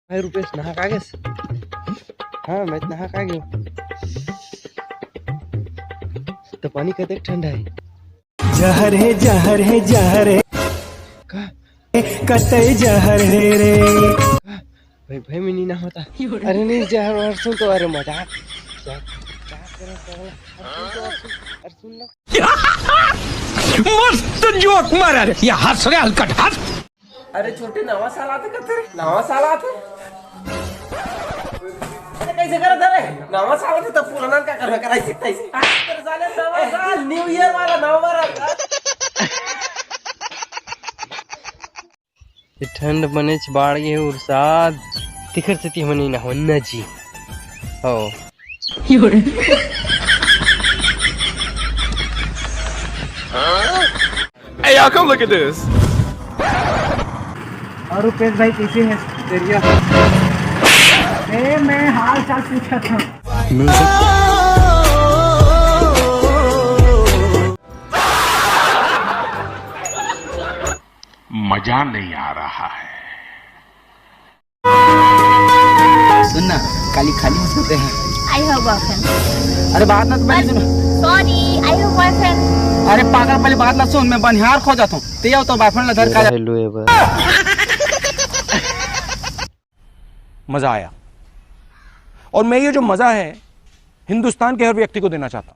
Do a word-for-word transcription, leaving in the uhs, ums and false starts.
हाय रुपेश, नहा के आ गेस? हाँ, मैं नहा के आ गेंव। त पानी कतेक ठंडा हे। जहर हे, जहर हे, जहर हे। का? कतई जहर हे रे। का? भाई, भाई, मैं नहीं नहावत। अरे नहीं, जहर वहर सुन तो, अरे मजाक। क्या, क्या करे, क्या करे? अरे सुन तो, अरे सुन, अरे सुन ना। मस्त जोक मारा रे, ये हंस रे हलकट, हंस। अरे छोटे, नवा साल आथे कथे रे, नवा साल आथे। अरे कइसे करत हे रे? नवा साल आथे त पुराना का करबे, कराई सकता है। तेरे साले नवा साल, न्यू ईयर वाला नवा साल। ये ठंड बनेच बाढ़ गे हे उरसाद, तेखर सेती हमन नइ नहावन ना जी। हो। Hey, y'all, come look at this. और रुपेश भाई, कैसे हैं? बढ़िया। ए, मैं हाल चाल पूछा था। मजा नहीं आ रहा है। सुन ना, काली खाली में सोते हैं। I have boyfriend। अरे बात ना तो पहले सुन। Sorry, I have boyfriend। अरे पागल, पहले बात ना सुन, मैं बनिहार खो जाता हूँ। ते आओ तो बॉयफ्रेंड ला धर का। हेलो, ये बात। मजा आया। और मैं ये जो मजा है, हिंदुस्तान के हर व्यक्ति को देना चाहता हूँ।